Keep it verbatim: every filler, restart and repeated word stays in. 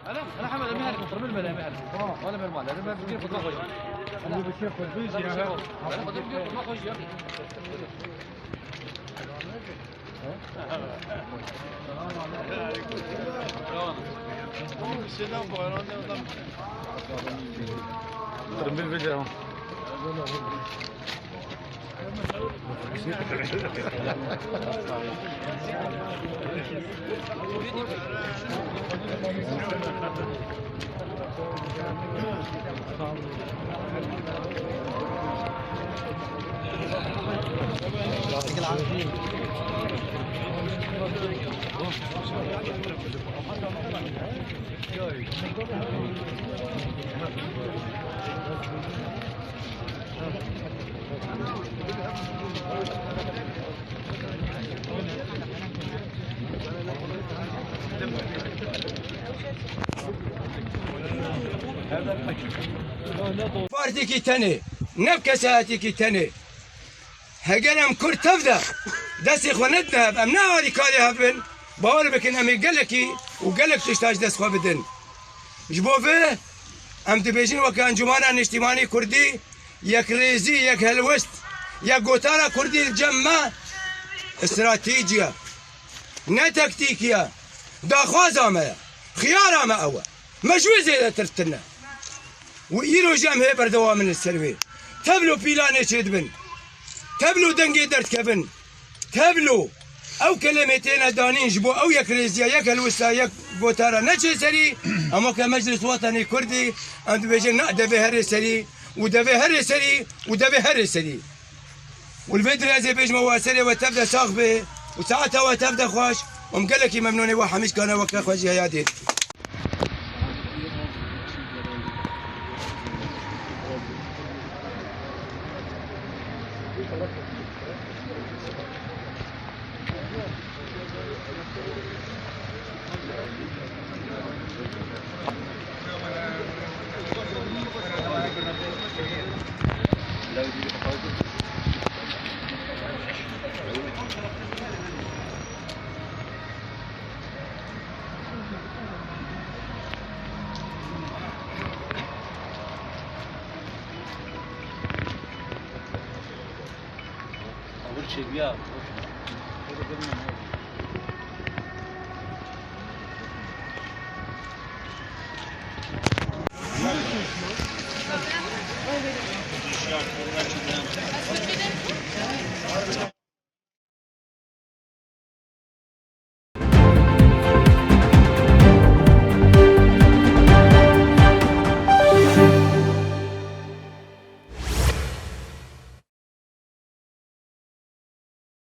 انا انا حمد امين هذا قرب الملا امين هذا. وانا بالمال انا ما بجي خذ ما خرج. انا بجي خذ بيجي انا بجي خذ ما خرج يا اخي. Partîkî tenê, ne bi kesayetîkî tenê. Heger em Kurd tev de destê xwe nedine hev, em ne alîkarê hev bin, bawer bikin em ê gelekî û gelek tişta ji dest xwe bidin. Ji bo vê em dibêjin weke Encûmena Niştîmanî Kurdî, yekrêzî, yekhelwist, yek gotara Kurdî li cem me stratejî ye. Ne taktîkî ye. Daxwaza me ye. Xiyara me ew e. Me ji wê zêdetir tune. Û îro jî em hê berdewam in li ser wê. Tevlo pîlanê çêdibin. Tevlo dengê derdikevin. Tevlo ew kelemê têne danîn ji bo ew yekrêziya, yek helwista, yek gotara neçê serî. Em weke Meclis Wetenî Kurdî, em dibêjin na devê herê serî û devê herê serî û devê herê serî. Û li vê dirê ez ê bêjime we serê we tev de sax be û saeta we tev de xweş. Em gelekî memnûnê we hemîşkane weke xwe jî heya dê.